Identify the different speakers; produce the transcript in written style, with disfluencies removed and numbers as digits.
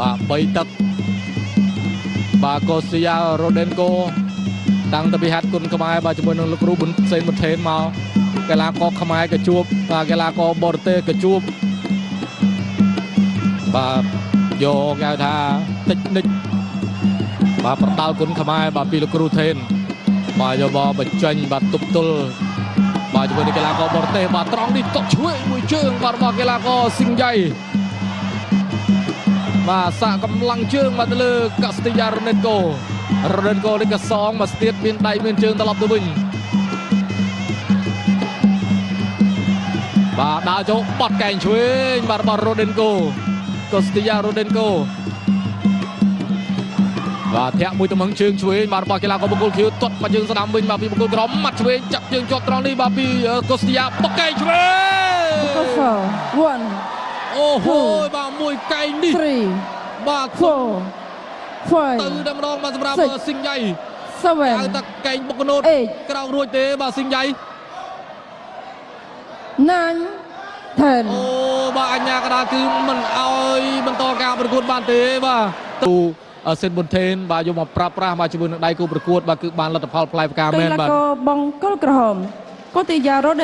Speaker 1: បាទ3ទឹកបាទកូស្ទីយ៉ារ៉ូដេនកូតាំងតែពីហាត់គុណខ្មែរបាទជាមួយនឹងលោកគ្រូប៊ុនសេនប៊ុនថេនមកកីឡាករខ្មែរក៏ជួបបាទកីឡាករបរទេសក៏ជួបបាទយកគេហៅថាតិចនិចបាទប្រដាល់គុណខ្មែរបាទពីលោកគ្រូថេនបាទយកមកបញ្ចេញបាទទប់ទល់បាទជាមួយនឹងកីឡាករបរទេសបាទត្រង់នេះតក់ឆ្វេងមួយជើងបាទរបស់កីឡាករស៊ីងយ៉ៃបាទសាកកម្លាំងជើងបាទទៅលើកាស្ទីយ៉ារ៉ូណេតកូរ៉ូណេតកូនេះក៏សងមកស្ទៀតមានដៃមានជើងត្រឡប់ទៅវិញបាទដើរចូលបត់កែងឆ្វេងបាទរបស់រ៉ូដេនកូកូស្ទីយ៉ារ៉ូដេនកូបាទធាក់មួយទំហឹងជើងឆ្វេងបាទរបស់កីឡាករបង្គោលខៀវទាត់មកជើងស្ដាំវិញបាទពីបង្គោលក្រមម៉ាត់ឆ្វេងចាប់ជើងជាប់ត្រង់នេះបាទពីកូស្ទីយ៉ាបកកែងឆ្វេង
Speaker 2: Score foul. One,
Speaker 1: អូហូបាទមួយកែងនេះ
Speaker 2: three,
Speaker 1: បាទ
Speaker 2: four,
Speaker 1: ទៅ
Speaker 2: five,
Speaker 1: តែម្ដងបាទសម្រាប់
Speaker 2: Six.
Speaker 1: ស៊ីងយ៉ៃហៅ
Speaker 2: seven,
Speaker 1: តាកែងបុកណូត
Speaker 2: Eight.
Speaker 1: ក្រោករួចទេបាទស៊ីងយ៉ៃ
Speaker 2: nine, ten.
Speaker 1: អូបាទអញ្ញាកដាលគឺមិនអោយបន្តការប្រកួតបានទេបាទទូសេនប៊ុនថេនបាទយកមកប្រាប់ប្រាស់បាទជាមួយនឹងដៃគូប្រកួតបាទគឺបានលទ្ធផលផ្លែផ្កា
Speaker 2: កី
Speaker 1: មែនបាទ
Speaker 2: ឡាករបង្គោលក្រហមកូទីយ៉ារ៉ូ